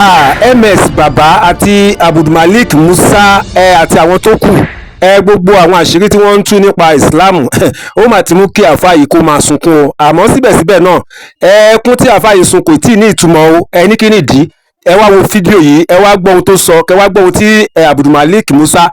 Ms Baba àti Abdulmalik Musa àti àwọn tó kù, gbogbo àwọn àṣírí tí wọ́n ń tú nípa Islam, ó mà ti mú kí àáfàá yìí kó máa sunkún o. Àmọ́ síbẹ̀síbẹ̀ náà, ẹkún tí àáfàá yìí sun kò tí ì ní ìtumọ̀ o. Ẹ ní kí nìdí? Ẹ wá wo fídíò yìí, ẹ wá gbọ́ ohun tó sọ, kẹ wá gbọ́ ohun tí Abdulmalik Musa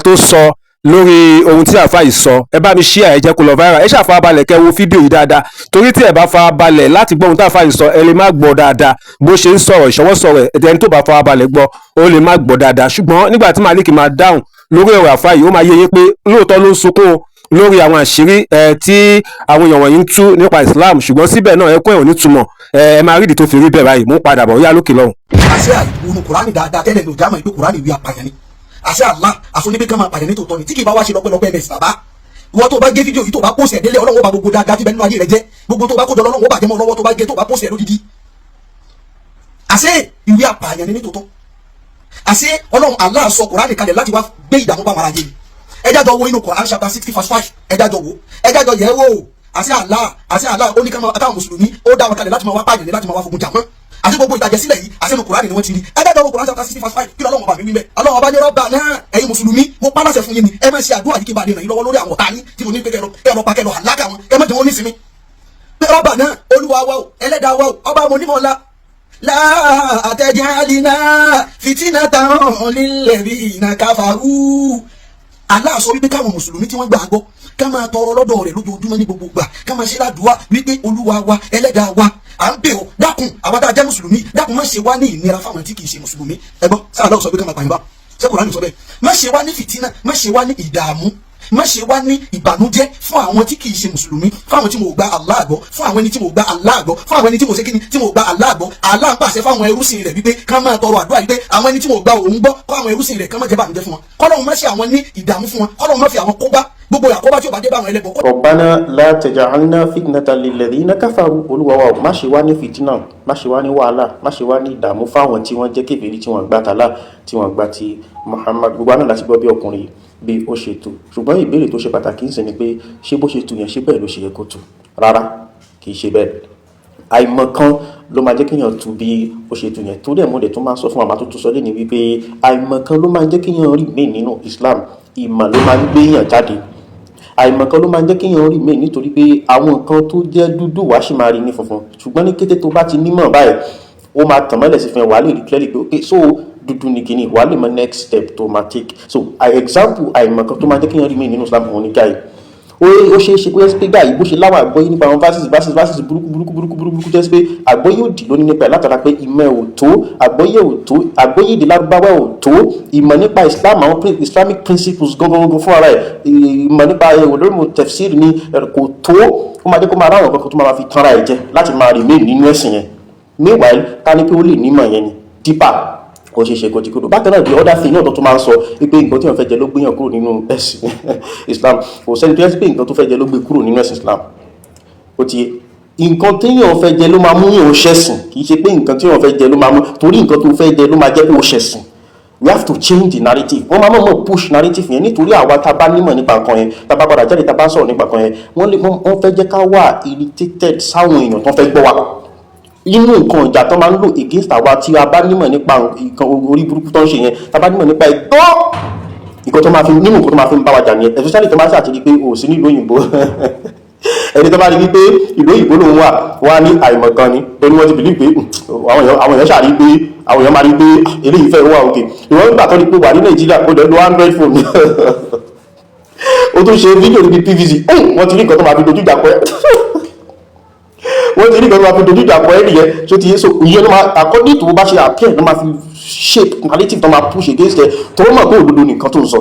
tó sọ lórí ohun tí àáfàá yìí sọ. Ẹ bá mi share, ẹ jẹ́ kó lọ viral. Ẹ ṣàfarabalẹ̀ kẹ́ wo fídíò yìí dáadáa, torí tí ẹ bá farabalẹ̀ láti gbọ́ ohun tí àáfàá yìí sọ, ẹ lè má gbọ́ dáadáa bó ṣe ń sọ̀rọ̀. Ìṣọwọ́ sọ̀rọ̀ ẹni tó bá farabalẹ̀ gbọ́, ó lè má gbọ́ dáadáa. Ṣùgbọ́n nígbà tí Malik máa dáhùn lórí ọ̀rọ̀ àáfàá yìí, ó máa yé yín pé lóòótọ́ ló ń sunkún o lórí àwọn àṣírí tí àwọn èèyàn wọ̀nyí ń tú nípa Islam, ṣùgbọ́n síbẹ̀ náà, ẹkún ẹ̀ ò ní túmọ̀. Ẹ máa rí ìdí tó fi rí bẹ́ẹ̀ báyìí. Mú padà bọ̀, ó yá, lókè lọ́hùn. Àṣẹ àìwọnú Kùránì dáadáa tẹ́lẹ̀ ní òjá mọ̀ pé Kùránì ìwé apààyàn ni. Àṣẹ Allah àṣọ ká máa pààyàn ní tòótọ́ ni, tí kì í bá wá ṣe lọ́pẹ́lọpẹ́ ms bàbá. Ìwọ tó bá gé fídíò yìí, tó bá post ẹ̀ délé, Ọlọ́run ó bá gbogbo dáadáa tí bẹ́ẹ̀ nínú ayé rẹ jẹ́. Gbogbo tó bá kójọ, Ọlọ́run ó bàjẹ́ mọ́ lọ́wọ́ tó bá gé, tó bá post ẹ̀ lódìdí. Àṣẹ ìwé apààyàn ni ní tòótọ́. Àṣẹ Ọlọ́run Allah sọ Kùránì kalẹ̀ láti wá gbé ìdààmú bá wọn ara yé ni. Ẹ jájọ wo inú Quran chapter 60 verse 5. Ẹ jájọ wo, ẹ jájọ yẹ̀ wò. Àṣẹ Allah, àṣẹ Allah ó ní káwọn mùsùlùmí, ó dá wọn kalẹ̀ láti máa wá pààyàn ní, láti máa wá fogun jà wọ́n. Àti gbogbo ìtàjẹ̀ sílẹ̀ yìí, àṣẹ inú Kùránì ni wọ́n ti rí. Ẹ jájọ wo Quran chapter 60 verse 5. Kí lọ́lọ́run ọba mi wí bẹ́ẹ̀? Ọlọ́run ọba ní rọ́bà náà, ẹ̀yin mùsùlùmí, mo pa láṣẹ fún yín ni, ẹ má ṣe àdúrà yìí kí n bá lè ràn yín lọ́wọ́ lórí àwọn ọ̀tá yín tí mo ní pé kẹ́ lọ pa, kẹ́ lọ àlákà wọn, kẹ́ má jẹ́ wọn nísìmí. Pé rọ́bà náà, Olúwa wa o, Ẹlẹ́dàá wa o, ọba mo nímọ̀ ńlá, látẹ̀jálínà fìtínà lílẹ̀bí kafaru. Allah sọ wípé káwọn mùsùlùmí tí wọ́n gbà gbọ́ ká máa tọrọ lọ́dọ̀ rẹ̀ lójoojúmọ́, ní gbogbo gbà, ká máa ṣe ládùúà wípé Olúwa wa, Ẹlẹ́dàá wa, à ń bẹ̀ ọ́, dákun, àwa tá a jẹ́ mùsùlùmí, dákun, má ṣe wá ní ìnira fáwọn tí kì í ṣe mùsùlùmí. Ẹ gbọ́ sáà lọ́wọ́ sọ pé ká máa pààyàn bá ṣé Kùránì sọ bẹ́ẹ̀? Má ṣe wá ní fìtínà, má ṣe wá ní ìdààmú, má ṣe wá ní ìbànújẹ́ fún àwọn tí kì í ṣe mùsùlùmí, fún àwọn tí mo gba Allah gbọ́, fún àwọn ẹni tí mo gba Allah gbọ́, fún àwọn ẹni tí mo ṣe kíni, tí mo gba Allah gbọ́. Allah ń pàṣẹ fáwọn ẹrúsìn rẹ̀ wípé ká máa tọrọ àdúrà wípé àwọn ẹni tí mo gba òun gbọ́, kọ́ àwọn ẹrúsìn rẹ̀, ká má jẹ́ bànújẹ́ fún wọn, kọ́lọ́hun má ṣe àwọn ní ìdààmú fún wọn, kọ́lọ́hun má fi àwọn kóbá, gbogbo àkóbá tí ó bá dé bá àwọn ẹlẹ́bọ. ربنا لا تجعلنا فتنة للذين كفروا. Olúwa wa, má ṣe wá ní fìtínà, má ṣe wá ní wàhálà, má ṣe wá ní ìdààmú fáwọn tí wọ́n jẹ́ kèfèrí, tí wọ́n gbà tàlá, tí wọ́n gbà ti Muhammad. Gbogbo àná láti gbọ́ bí ọkùnrin bí ó ṣe tó. Ṣùgbọ́n ìbéèrè tó ṣe pàtàkì ń sìn ni pé, ṣé bó ṣe tú yẹn, ṣé bẹ́ẹ̀ ló ṣe yẹ kó tú? Rárá, kì í ṣe bẹ́ẹ̀. Àìmọ̀kan ló máa jẹ́ kéèyàn tú bí ó ṣe tú yẹn. Torí ẹ̀ mo dẹ̀ tún máa sọ fún àmà tó tún sọ lẹ́ni wípé àìmọ̀kan ló máa jẹ́ kéèyàn remain nínú Islam, ìmọ̀ ló máa ń gbéyàn jáde. Àìmọ̀kan ló máa ń jẹ́ kéèyàn remain, nítorí pé àwọn nǹkan tó jẹ́ dúdú, wàá sì máa rí ní funfun. Ṣùgbọ́n ní kété tó bá ti nímọ̀ báyìí, ó máa tàn mọ́lẹ̀ sí fún ẹ, wàá lè rí clearly pé okay, so dúdú ni kìíní, wàá lè mọ next step tó máa take. So example àìmọ̀kan tó máa jẹ́ kéèyàn remain nínú Islam, òun ní guy ó ṣeé ṣe pé guy bó ṣe láwọn àgbọ́yé nípa àwọn verses, verses, verses burúkú burúkú burúkú burúkú, jẹ́ pé àgbọ́yé òdì ló ní nípa ẹ̀, látara pé ìmọ̀ ẹ̀ ò tó, àgbọ́yé ò tó, àgbọ́yé èdè Lárúbáwá ò tó, ìmọ̀ nípa Islam, àwọn Islamic principles gangan fún ara ẹ̀, ìmọ̀ nípa olórí tafsir ní kò tó. Ó máa jẹ́ kó máa ráwọn kankan tó máa fi tanra ẹ̀ jẹ láti máa remain nínú ẹ̀sìn yẹn. Meanwhile, ká ní pé ó lè nímọ̀ yẹn ni deeper, kò ṣe ṣe kò tí kúrò. Bákan náà, the other thing náà tó tún máa ń sọ wípé nǹkan tí wọ́n fẹ́ jẹ ló gbéyàn kúrò nínú ẹ̀sìn Islam, kò sẹ́ni tó yẹ sí pé nǹkan tó fẹ́ jẹ ló gbé kúrò nínú ẹ̀sìn Islam. Ó ti nǹkan téèyàn fẹ́ jẹ ló máa mú yàn ṣẹ̀sìn, kì í ṣe pé nǹkan téèyàn fẹ́ jẹ ló máa mú, torí nǹkan tó fẹ́ jẹ ló máa jẹ́ kó ṣẹ̀sìn. We have to change the narrative. Wọ́n máa mọ̀ push narrative yẹn nítorí àwa tá a bá nímọ̀ nípa nǹkan yẹn, tá a bá padà jáde, tá a bá sọ̀rọ̀ nípa nǹkan yẹn, wọ́n lè wọ́n fẹ́ jẹ́ ká wà irritated sáwọn èèyàn tó fẹ́ gbọ́ wa. Inú nǹkan ìjà tó máa ń lò against àwa tí a bá nímọ̀ nípa nǹkan orí burúkú tó ń ṣe yẹn, tá a bá nímọ̀ nípa ẹ̀ gbọ́ nǹkan tó máa fi nínú nǹkan tó máa fi ń bá wa jà nìyẹn, especially tó máa ṣàtìrí pé o sí nílùú òyìnbó. Ẹni tó bá rí wípé ìlú òyìnbó lòun wà, wọ́n á ní àìmọ̀kan ni, torí wọ́n ti believe pé àwọn èèyàn ṣàrí pé àwọn èèyàn máa rí pé eléyìí fẹ́ wà òkè. Ìwọ́n nígbà tó rí pé wà ní Nàìjíríà, ó dẹ̀ lo Android phone, ó tún ṣe fídíò níbi PVC, wọ́n ti rí nǹkan tó máa fi dojú ìjà kọ ẹ́. Wọ́n ti rí nǹkan tó máa fi dojú ìjà kọ ẹ́ nìyẹn. Tó ti yé? So ìyẹn ló máa, according to bó bá ṣe appear, ló máa fi shape narrative tó máa push against ẹ, tó mọ̀ pé òdodo nìkan tó ń sọ.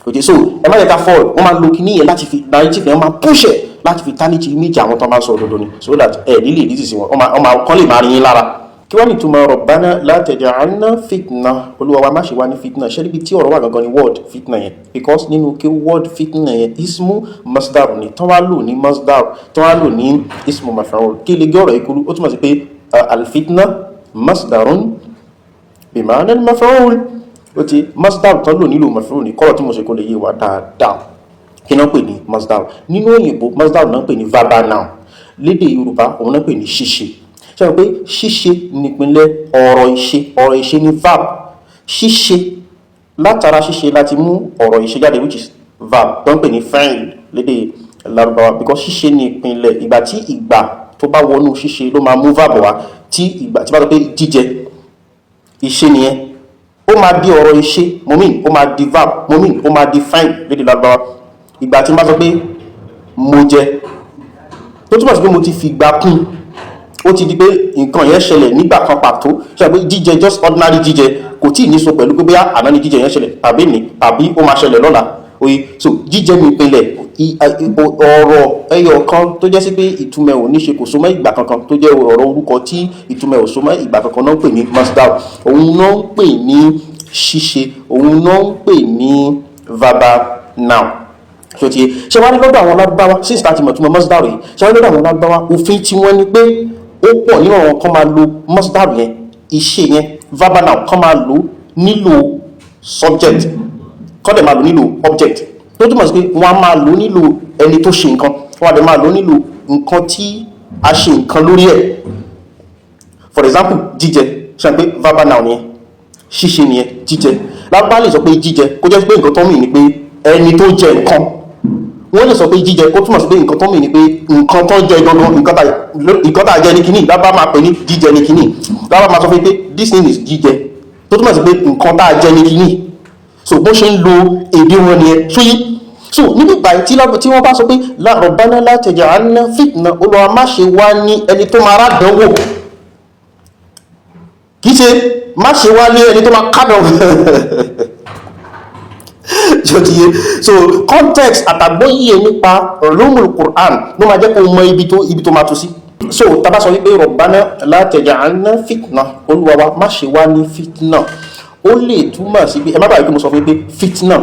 Okay, so ẹ má yẹ ká fall. Wọ́n máa lo kíní yẹn láti fi narrative yẹn, wọ́n máa push ẹ̀ láti fi tarnish image àwọn tó máa ń sọ òdodo ni, so that ẹ nílè rí sí wọn, wọ́n máa kọ́ lè máa rí yín lára. Kí wọ́n ní ìtumọ̀ ربنا لا تجعلنا فتنة? Olúwa wa, má ṣe wá ní fitna. Ṣé níbi tí ọ̀rọ̀ wà gangan ni word fitna yẹn, because nínú kí word fitna yẹn, اسم مصدر ni tán wá lò ní مصدر, tán wá lò ní اسم مفعول. Kí lè gé ọ̀rọ̀ ìkúrú? Ó túmọ̀ sí pé الفتنة مصدر بمعنى المفعول. Ó ti مصدر tán lò nílò مفعول ní kọ́rọ̀ tí mo ṣe kó lè yé wa dáadáa. Kí náà pè ní مصدر nínú òyìnbó? مصدر náà pè ní verbal noun. Lédè Yorùbá, òun náà pè ní ṣíṣe. Ṣe pé ṣíṣe nípìnlẹ̀ ọ̀rọ̀ ìṣe? Ọ̀rọ̀ ìṣe ní verb, ṣíṣe. Látara ṣíṣe láti mú ọ̀rọ̀ ìṣe jáde, which is verb, tó ń pè ní fi'l lédè Lárúbáwá, because ṣíṣe ní ìpìnlẹ̀. Ìgbà tí ìgbà tó bá wọnú ṣíṣe ló máa mú verb wá. Tí ìgbà tí bá sọ pé jíjẹ, ìṣe nìyẹn, ó máa di ọ̀rọ̀ ìṣe, mo mean ó máa di verb, mo mean ó máa di fi'l lédè Lárúbáwá. Ìgbà tí n bá sọ pé mo jẹ, tó túmọ̀ sí pé mo ti fi ìgbà kún, ó ti di pé nǹkan yẹn ṣẹlẹ̀ nígbà kan pàtó. Ṣe pé jíjẹ, just ordinary jíjẹ, kò tí ì ní so pẹ̀lú pé bóyá àná ni jíjẹ yẹn ṣẹlẹ̀ tàbí ní tàbí ó máa ṣẹlẹ̀ lọ́la. Oye, so jíjẹ ní ìpìlẹ̀ ọ̀rọ̀ ẹyọ kan tó jẹ́ sí pé ìtumọ̀ ò ní ṣe, kò so mọ́ ìgbà kankan, tó jẹ́ ọ̀rọ̀ orúkọ tí ìtumọ̀ ò so mọ́ ìgbà kankan náà ń pè ní masdar. Òun náà ń pè ní ṣíṣe, òun náà ń pè ní verbal noun. So ti ṣe wá ní lọ́dọ̀ àwọn Lárúbáwá, since tá ti mọ̀ túmọ̀ masdar yìí, ṣe wá ní lọ́dọ̀ àwọn Lárúbáwá, òfin tí wọ́n ní pé ó pọ̀ nínú àwọn kan máa lo masdar yẹn, ìṣe yẹn, verbal noun, kan máa lò nílò subject, kọ́ dẹ̀ máa lò nílò object, tó túmọ̀ sí pé wọ́n á máa lò nílò ẹni tó ṣe nǹkan, wọ́n á dẹ̀ máa lò nílò nǹkan tí a ṣe nǹkan lórí ẹ̀. For example, jíjẹ, ṣe pé verbal noun yẹn, ṣíṣe nìyẹn, jíjẹ. Lárúbáwá lè sọ pé jíjẹ kó jẹ́ pé nǹkan tó mean ni pé ẹni tó jẹ nǹkan. Wọ́n lè sọ pé jíjẹ kó túmọ̀ sí pé nǹkan tó mean ni pé nǹkan tó jẹ gangan, nǹkan tá a jẹ ní kíní. Lárúbáwá máa pè ní jíjẹ ní kíní. Lárúbáwá máa sọ fún pé this thing is jíjẹ, tó túmọ̀ sí pé nǹkan tá a jẹ ní kíní. So bó ṣe ń lo èdè wọn nìyẹn. So yí, so níbi báyìí, tí wọ́n bá sọ pé rabbana la taj'alna fitna, Olúwa, má ṣe wá ní ẹni tó máa rádánwò, kìí ṣe má ṣe wá ní ẹni tó máa kádánwò. Ṣó ti yé? So context àtàgbọ́yé nípa ulumul Qur'an ló máa jẹ́ kó mọ ibi tó máa tó sí. So tá bá sọ wípé rabbana la taj'alna fitna, Olúwa wa, má ṣe wá ní fitna, ó lè túmọ̀ sí pé, ẹ má bàa wípé mo sọ fún yín pé fitna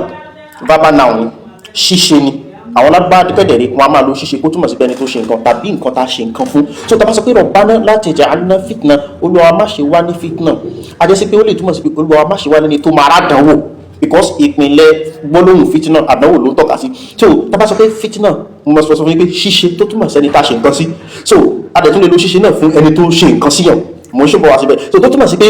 verbal noun ni, ṣíṣe ni. Àwọn Lárúbáwá kẹ̀dẹ̀rẹ̀, wọn a máa lo ṣíṣe kó túmọ̀ sí pé ẹni tó ṣe nǹkan tàbí nǹkan tá a ṣe nǹkan fún. So tá bá sọ pé rabbana la taj'alna fitna, Olúwa, má ṣe wá ní fitna, a jẹ́ sí pé ó lè túmọ̀ sí pé Olúwa, má ṣe wá lẹ́ni tó máa rádánwò, because ìpìlẹ̀ gbólóhùn fitna, àdánwò ló ń tọ́ka sí. So tá bá sọ pé fitna, mo sọ fún yín pé ṣíṣe tó túmọ̀ sẹ́ni tá a ṣe nǹkan sí. So a dẹ̀ tún lè lo ṣíṣe náà fún ẹni tó ṣe nǹkan síyàn. Mo ń ṣe bọ̀ wá síbẹ̀. So tó túmọ̀ sí pé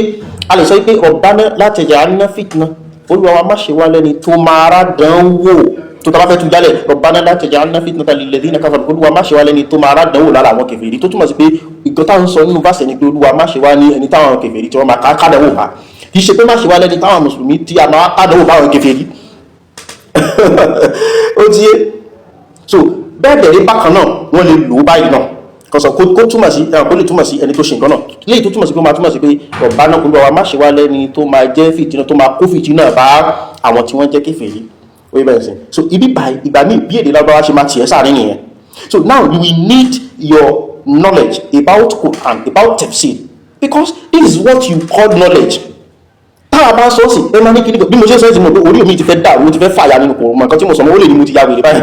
a lè sọ pé rabbana la taj'alna fitna, Olúwa wa, má ṣe wá lẹ́ni tó máa rádánwò. Tó tá bá fẹ́ tú jálẹ̀, rabbana la taj'alna fitnatan lilladhina kafaru, Olúwa, má ṣe wá lẹ́ni tó máa rádánwò lára àwọn kèfèrí, tó túmọ̀ sí pé nǹkan táwọn sọ nínú verse ni pé Olúwa, má ṣe wá ní ẹni táwọn kèfèrí tí wọ́n máa kádánwò bá, kì í ṣe pé má ṣe wá lẹ́ni táwọn mùsùlùmí tí a máa kádánwò báwọn kèfèrí. Ó ti yé? So bẹ́ẹ̀ dẹ̀ rí bákan náà, wọ́n lè lò ó báyìí náà, kọsọ kó túmọ̀ sí ẹ̀rọ, kó lè túmọ̀ sí ẹni tó ṣe nǹkan náà, léyìí tó túmọ̀ sí pé ó máa túmọ̀ sí pé ọ̀bá náà, Olúwa wa, má ṣe wá lẹ́ni tó máa jẹ́ fìtínà, tó máa kó fìtínà bá àwọn tí wọ́n jẹ́ kèfèrí. Ó yẹ bẹ́ẹ̀ sìn. So ibi báyìí, ìgbà míì, bí èdè Lárúbáwá ṣe máa tiẹ̀ sáàrin nìyẹn. So now you will need your knowledge about Quran, about tafsir, because this is what you call knowledge. Táwa bá sọ sí, ẹ máa ní kíní kan. Bí mo ṣe sọ sí, mo pé orí mi ti fẹ́ dàrú, ó ti fẹ́ fàyà nínú, kò mọ nǹkan tí mo sọ mọ́. Ó lè ní mo ti ya wèrè báyìí,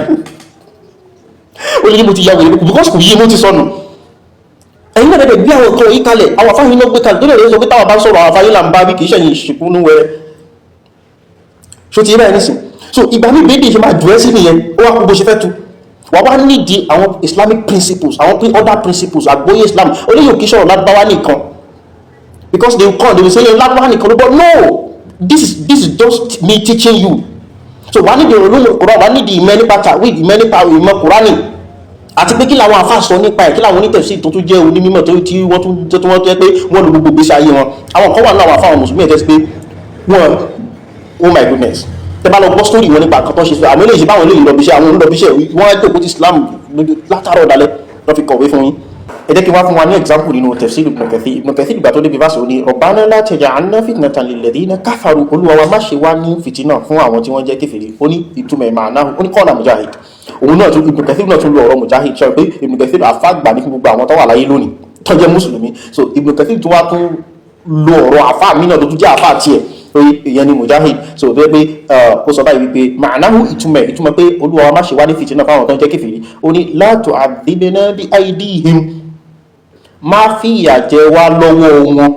ó lè ní mo ti ya wèrè, because kò yé, mo ti sọnù. Ẹ̀yin náà dẹ̀ gbé àwọn nǹkan yìí kalẹ̀, àwọn afáyín náà gbé kalẹ̀ tó lè sọ pé táwa bá ń sọ̀rọ̀, àwọn afáyín là ń bá wí, kì í ṣẹ̀yìn ìṣìkúnú wẹrẹ. So ti yé báyìí nísìn? So ìgbà mi bèbè ṣe máa jù ẹ́ sí nìyẹn, ó wá kó bó ṣe fẹ́ tu wà wá nídìí àwọn Islamic principles, àwọn other principles, àgbóyé Islam oníyòó, kì í sọ̀rọ̀ Lárúbáwá nìkan, because they will come, they will say Lárúbáwá nìkan ló bọ́. No, this is just me teaching you. So wà nídìí ulumul Quran, wà nídìí ìmọ̀ nípa tawhid, ìmọ̀ nípa ìmọ̀ Qurani, àti pé kí làwọn àfáà sọ nípa ẹ̀, kí làwọn onítẹ̀sí tó tún jẹ́ onímọ̀ tó tí wọ́n tún tó wọ́n tó yẹ pé wọ́n lo gbogbo ìgbésí ayé wọn. Àwọn kan wà nínú àwọn àfáà àwọn mùsùlùmí ẹ̀ tẹ́sí pé wọ́n, oh my goodness, tẹ́ bá lọ gbọ́ story wọn nípa nǹkan tó ṣe sọ, àwọn eléyìí báwọn eléyìí lọ bí iṣẹ́, àwọn olùlọ bí iṣẹ́ wọ́n á jókòó ti Islam látàrọ̀ ọ̀dàlẹ̀ lọ́ fi kọ̀wé fún yín. Ẹ jẹ́ kí wá fún wa ní example nínú tafsir Ibn Kathir. Ibn Kathir, ìgbà tó débi verse, ó ní rabbana la taj'alna fitnatan lilladhina kafaru, Olúwa wa, má ṣe wá ní fìtínà fún àwọn tí wọ́n jẹ́ kèfèrí. Ó ní ìtumọ̀ ẹ̀ ma'nahu, ó ní qala Mujahid. Òun náà tún, Ibn Kathir náà tún lo ọ̀rọ̀ Mujahid. Sọ pé Ibn Kathir àfáàgbà ní fún gbogbo àwọn tó wà láyé lónìí tó jẹ́ mùsùlùmí. So Ibn Kathir tún wá tún lo ọ̀rọ̀ àfáà mí náà tó tún jẹ́ àfáà tiẹ̀, ìyẹn ni Mujahid. So tó yẹ pé ó sọ báyìí wípé ma'nahu, ìtumọ̀ pé Olúwa wa, má ṣe wá ní fìtínà fáwọn tó ń jẹ́ kèfèrí, ó ní la tu'adhibna bi aydihim, má fi ìyà jẹ wá lọ́wọ́ wọn,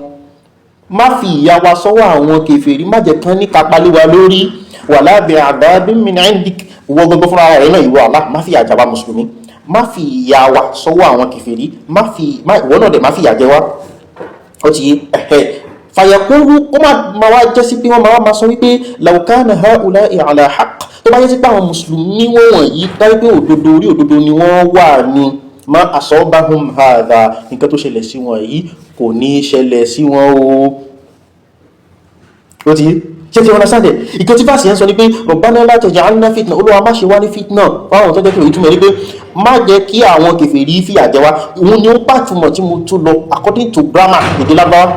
má fi ìyà wa sọ́wọ́ àwọn kèfèrí, má jẹ́ kán ní kápá lé wa lórí, wala bi'adhabin min indik, wọ́n gbogbo fúnra rẹ̀ náà, ìwọ Allah, má fi ìyà jẹ wá mùsùlùmí. Má fi ìyà wa sọ́wọ́ àwọn kèfèrí, má fi ìwọ náà dẹ̀ má fi ìyà jẹ wá. Ó ti yé. Ẹ̀hẹ́, fàyẹ̀kúrú, ó má wá jẹ́ sí pé wọ́n máa wá sọ wípé law kana ha'ula'i ala haqq, tó bá jẹ́ sí pé àwọn mùsùlùmí wọ̀nyí dájú pé òdodo, orí òdodo ni wọ́n wà ní, ma asabahum hadha, nǹkan tó ṣẹlẹ̀ sí wọn yìí kò ní ṣẹlẹ̀ sí wọn o. Ó ti yé. Ṣé ti wọn sáàdẹ̀ ìkan tí fásiyẹn sọ ni pé rabbana la taj'alna fitna, Olúwa, má ṣe wá ní fitna fáwọn tó jẹ́ kí ìtumọ̀ ní pé má jẹ́ kí àwọn kèfèrí fìyà jẹ wá. Òun ni ó pàtùmọ̀ tí mo tún lọ according to grammar èdè Lárúbáwá,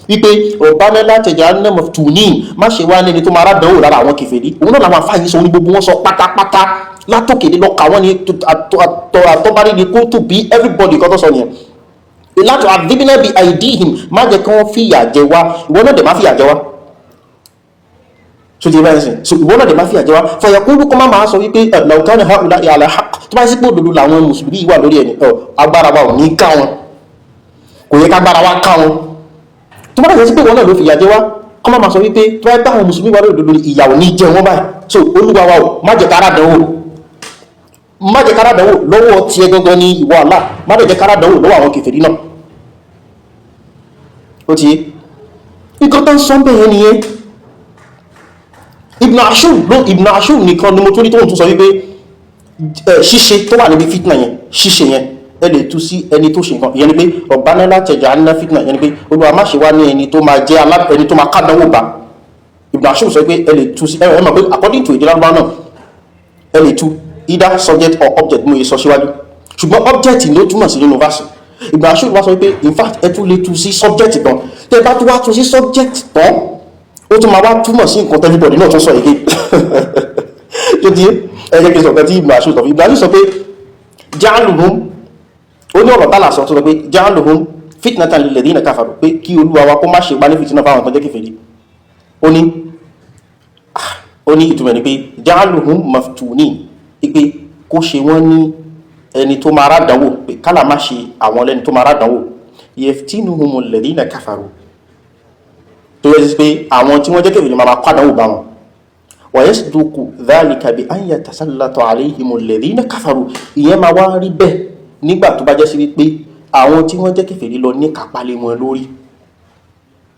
wípé rabbana la taj'alna maftunin, má ṣe wá ní ẹni tó máa rádánwò lára àwọn kèfèrí. Òun náà làwọn afáyín sọ ní gbogbo wọn sọ pátápátá látòkèdè lọ́ka wọn ni àtọ́bárí ni kó tó bí everybody kan tó sọ nìyẹn. La tu'adhibna bi aydihim, má jẹ́ kí wọ́n fìyà jẹ wá, ìwọ náà dẹ̀ má fìyà jẹ wá. So ti báyìí sìn, so ìwọ náà dẹ̀ má fìyà jẹ wá. Fayaqulu, kọ́ má máa sọ wípé law kana ha'ula'i ala haqq, tó bá sí pé òdodo làwọn mùsùlùmí wà lórí ẹni, agbára wa ò ní ká wọn, kò yẹ kágbára wa ká wọn. Tó bá dẹ̀ sí pé ìwọ náà ló fìyà jẹ wá, kọ́ má máa sọ wípé tó bá àwọn mùsùlùmí wà lórí òdodo, ìyà ò ní jẹ wọ́n báyìí. So Olúwa wa ò má jẹ́ kára dánwò, má jẹ́ kára dánwò lọ́wọ́ tiẹ̀ gangan ní ìwọ Allah, má dẹ̀ jẹ́ kára dánwò lọ́wọ́ àwọn kèfèrí náà. Ó ti yé. Nǹkan tó ń sọ bẹ́ẹ̀ nìyẹn. Ibn Ashur ló, Ibn Ashur nìkan ni mo tún rí tóun tún sọ wípé ṣíṣe tó wà níbi fitna yẹn, ṣíṣe yẹn, ẹ lè tú sí ẹni tó ṣe nǹkan. Ìyẹn ni pé rabbana la taj'alna fitna, ìyẹn ni pé Olúwa, má ṣe wá ní ẹni tó máa jẹ́ ẹni tó máa kádánwò bá. Ibn Ashur sọ pé ẹ lè tú sí, ẹ mọ̀ pé according to èdè Lárúbáwá náà, ẹ lè tú either subject or object, mo yẹ sọ síwájú, ṣùgbọ́n object ló túmọ̀ sí nínú verse. Ibn Ashur wá sọ pé in fact, ẹ tún lè tú sí subject gan. Tẹ bá tún wá tú sí subject tán, ó tún máa wá túmọ̀ sí nǹkan everybody náà tún sọ èké tó di. Ẹ jẹ́ kí n sọ nǹkan tí Ibn Ashur sọ. Ibn Ashur sọ pé ja'aluhum, ó ní ọ̀rọ̀ tálà sọ tó sọ pé ja'aluhum fitnatan lilladhina kafaru, pé kí Olúwa wa kó má ṣe pa ní fìtínà fáwọn tó jẹ́ kèfèrí. Ó ní ìtumọ̀ ni pé ja'aluhum maftunin, pé kó ṣe wọ́n ní ẹni tó máa rádánwò, pé kálà má ṣe àwọn lẹ́ni tó máa rádánwò, yaftinuhumul ladhina kafaru, tó yẹ sí pé àwọn tí wọ́n jẹ́ kèfèrí máa kó àdánwò bá wọn. Wa yasduqu dhalika bi an yatasallata alayhimul ladhina kafaru. Ìyẹn máa wá rí bẹ́ẹ̀ nígbà tó bá jẹ́ sí wípé àwọn tí wọ́n jẹ́ kèfèrí lọ ní kápálẹ̀ wọn lórí.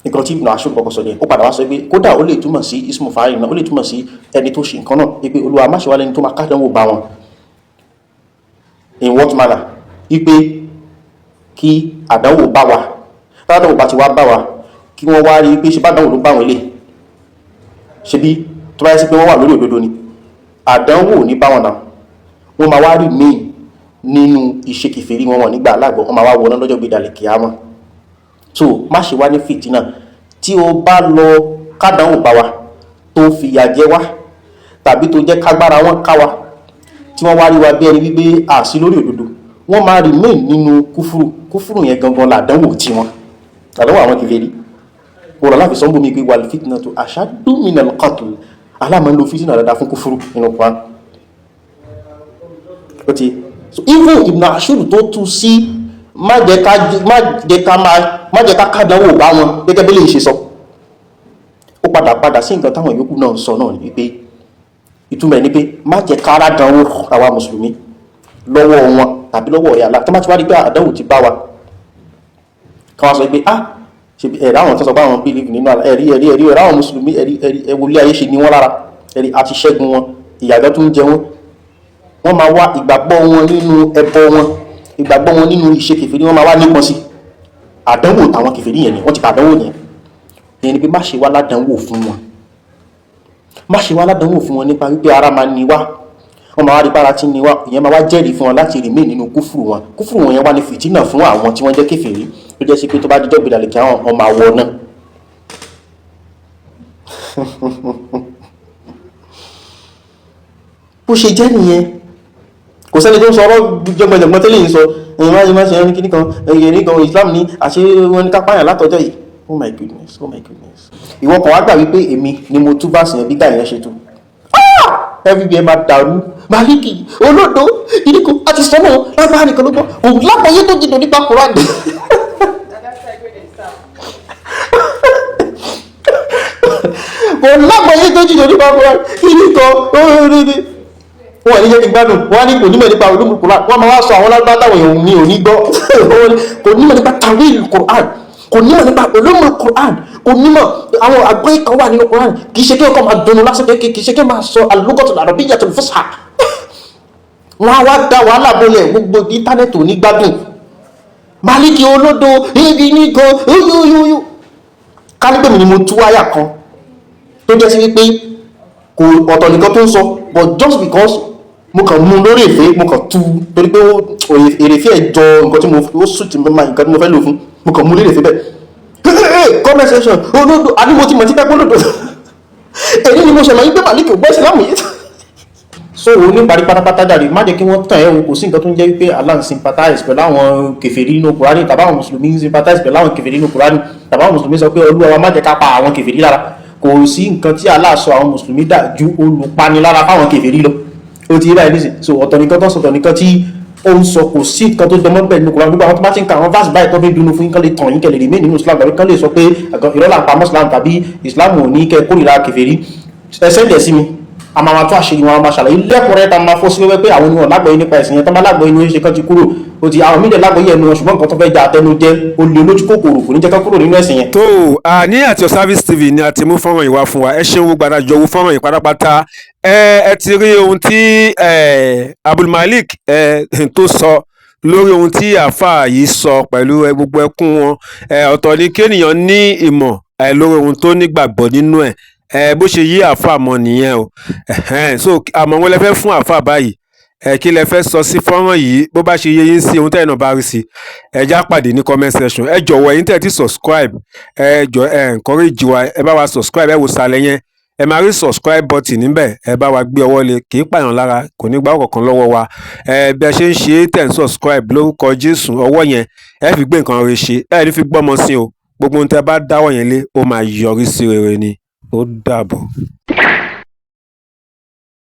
Nǹkan tí Ibn Ashur kọ́kọ́ sọ ni. Ó padà wá sọ pé kódà ó lè túmọ̀ sí ismu fa'il náà, ó lè túmọ̀ sí ẹni tó ṣe nǹkan náà, wípé Olúwa, má ṣe wá lẹ́ni tó máa kádánwò bá wọn. In what manner? Wípé kí àdánwò bá wa, tádánwò bá ti wá bá wa, kí wọ́n wá rí pé ṣe bá dánwò ló bá wọn ilé ṣe bí tó bá yẹ sí pé wọ́n wà lórí òdodo ni, àdánwò ní bá wọn náà, wọ́n máa wá remain nínú ìṣe kèfèrí wọn, wọn nígbà aláàgbọ̀, wọ́n máa wá wọná lọ́jọ́ gbé dalẹ̀ kíámà. So má ṣe wá ní fìtínà. Tí o bá lọ kádánwò bá wa, tó fìyà jẹ wá, tàbí tó jẹ́ kágbára wọn ká wa, tí wọ́n wá rí wa bí ẹni wípé àsí lórí òdodo, wọ́n máa remain nínú kúfúrú. Kúfúrú yẹn gangan làdánwò tiwọn, làdánwò àwọn kèfèrí. Wọ́n lọ láfi sọ́nbó mi pé wal fitnatu ashaddu minal qatl. Aláàmọ́ ń lo fìtínà dáadáa fún kúfúrú nínú Quran. Ó ti so even Ibn Ashur tó tú sí má jẹ́ ká má jẹ́ ká kádánwò bá wọn gẹ́gẹ́ bí lè ṣe sọ, ó padà padà sí nǹkan táwọn yòókù náà ń sọ náà, ní wípé ìtumọ̀ ẹ̀ ni pé má jẹ́ ká rádánwò àwa mùsùlùmí lọ́wọ́ wọn tàbí lọ́wọ́ ọ̀yà alá. Tó má ti wá rí pé àdánwò ti bá wa, káwọn sọ pé ah, ṣe ẹ̀rí àwọn tó sọ pé àwọn believe nínú ẹ̀rí ẹ̀rí ẹ̀rí ẹ̀rí àwọn mùsùlùmí, ẹ̀rí ẹ̀rí ẹ̀wòlé ayé ṣe ni wọ́n lára, ẹ̀rí àti ṣẹ́gun wọn, ìyàgá tó ń jẹ wọ́n. Wọ́n máa wá ìgbàgbọ́ wọn nínú ẹbọ wọn, ìgbàgbọ́ wọn nínú ìṣe kèfèrí, wọ́n máa wá nípọn sí àdánwò tàwọn kèfèrí yẹn ni wọ́n ti kà. Àdánwò yẹn yẹn ni pé má ṣe wá ládánwò fún wọn, má ṣe wá ládánwò fún wọn nípa wípé ara máa ní wá, wọ́n máa wá rí bára tí ní wá. Ìyẹn máa wá jẹ́rìí fún wọn láti remain nínú kúfùrù wọn. Kúfùrù wọn yẹn wá ní fìtínà fún àwọn tí wọ́n jẹ́ kèfèrí, tó jẹ́ sí pé tó bá dídọ́ gbèdàlẹ̀ kí àwọn ọmọ àwọ̀ náà. Bó ṣe jẹ́ nìyẹn. Kò sẹ́ni tó ń sọ ọ̀rọ̀ jọgbọ̀jọgbọ́n tẹ́lẹ̀ yìí sọ ẹ̀yìn máa ṣe máa ṣe ẹni kíní kan ẹ̀yìn ní kan Islam ní àṣẹ wọn ní kápáyàn látọjọ́ yìí. Oh my goodness, oh my goodness. Ìwọ kan wá gbà wípé èmi ni mo tú verse yẹn bí gbà yẹn ṣe tú, everywhere máa dàrú. Maliki olódo ìdíkò àti sọmọ lábára nìkan ló gbọ́ òun lápọ̀yé tó jìnnà nípa Quran. Kò lápọ̀yé tó jìnnà nípa Quran ìdíkò oríire. Wọ́n ní jẹ́ kí n gbádùn. Wọ́n ní kò nímọ̀ nípa ulumul Quran. Wọ́n máa wá sọ àwọn lágbá táwọn èèyàn mi ò ní gbọ́. Kò nímọ̀ nípa tawil Quran, kò nímọ̀ nípa ulumul Quran, kò nímọ̀ àwọn àgbọ́yé kan wà nínú Quran. Kì í ṣe kí ọkọ̀ máa dùnnú lásán, kì í ṣe kí máa sọ al-lughatul arabiyyatul fusha. Wọ́n á wá dá wàhálà bolẹ̀, gbogbo íńtánẹ́ẹ̀tì ò ní gbádùn. Maliki olódo ibi nìkan yóyóyóyó. Ká ní pé mi ni mo tú àyà kan tó jẹ́ sí wípé kò ọ̀tọ̀ nìkan tó ń sọ, but just because mo kàn mú lórí èfé, mo kàn tú torí pé èrèfé ẹ̀ jọ nǹkan tí mo ó sùn tí mo máa nǹkan tí mo fẹ́ lò fún, mo kàn mú lórí èfé bẹ́ẹ̀, comment section, olódo. Àbí mo ti mọ̀ tí pẹ́ olódo èyí ni mo ṣe mọ̀ yí pé Màlíkì ò gbọ́ ìsìlámù yìí. So o ní parí pátápátá jáde, má jẹ́ kí wọ́n tàn ẹ́ o. Kò sí nǹkan tó ń jẹ́ wípé Allah ń sympathize pẹ̀lú àwọn kèfèrí nínú Kùránì, tàbí àwọn mùsùlùmí ń sympathize pẹ̀lú àwọn kèfèrí nínú Kùránì, tàbí àwọn mùsùlùmí sọ pé, "Olúwa wa, má jẹ́ ká pa àwọn kèfèrí lára." Kò sí nǹkan tí Allah sọ àwọn mùsùlùmí dà ju olùpanilára fáwọn kèfèrí lọ. Ó ti yé báyìí nísìn. So ọ̀tọ̀ nìkan tó ń sọ, ọ̀tọ̀ nìkan tí ó ń sọ. Kò sí nǹkan tó jọmọ́ bẹ́ẹ̀ nínú Kùránì. Gbogbo àwọn tó bá ti ń ka àwọn verse báyìí tó fi dunu fún yín, kán lè tàn yín, kẹ́ lè remain nínú Islam, tàbí kán lè sọ pé irọ́ là ń pa mọ́ Islam, tàbí Islam ò ní kẹ́ kórìíra kèfèrí, ẹ send ẹ̀ sí mi. A máa tó àṣírí wọn, a máa ṣàlàyé lẹ́kùnrẹ́rẹ́, tá a máa fọ́ sí wẹ́wẹ́ pé àwọn oníwọ̀n lágbọ̀ọ́yé nípa ẹ̀sìn yẹn. Tó bá lágbọ̀ọ́yé ní oṣù kan ti kúrò, ó ti àwọn mídẹ̀ lágbọ̀ọ́yé ẹnu wọn, ṣùgbọ́n nǹkan tó fẹ́ jà àtẹnujẹ, olè, olójú kòkòrò kò ní jẹ́ ká kúrò nínú ẹ̀sìn yẹn. Tó a ní àti Your Service TV ni a ti mú fọ́nrán yìí wá fún wa. Ẹ ṣeun, gbogbo àdájọ wo fọ́nrán yìí pátápátá. Ẹ ti rí ohun tí Abdulmalik tó sọ lórí ohun tí àáfàá yìí sọ pẹ̀lú gbogbo ẹkún wọn. Ọ̀tọ̀ ni kéèyàn ní ìmọ̀ lórí ohun tó nígbàgbọ́ nínú ẹ̀. Bó ṣe yí àáfàá mọ́ nìyẹn o. So àmọ́ wọn lè fẹ́ fún àáfàá báyìí. Kí lẹ fẹ́ sọ sí fọ́nrán yìí? Bó bá ṣe yé yín sí, ohun tẹ́yin náà bá rí sí, ẹ já pàdé ní comment section. Ẹ jọ̀wọ́, ẹ̀yin tẹ́ ẹ ti subscribe, ẹ jọ, ẹ encourage wa, ẹ bá wa subscribe. Ẹ wò sàlẹ̀ yẹn, ẹ máa rí subscribe button níbẹ̀. Ẹ bá wa gbé ọwọ́ lé, kì í pààyàn lára, kò ní gbà ọ̀kọ̀ọ̀kan lọ́wọ́ wa. Ẹ bí ẹ ṣe ń ṣe é tẹ̀ ń subscribe, lórúkọ Jésù, ọwọ́ yẹn ẹ fi gbé nǹkan rere ṣe, ẹ ní fi gbọ́mọ sí o. Gbogbo ohun tẹ́ bá dáwọ́ yẹn lé, ó máa yọrí sí rere ni. Ó dàbọ̀.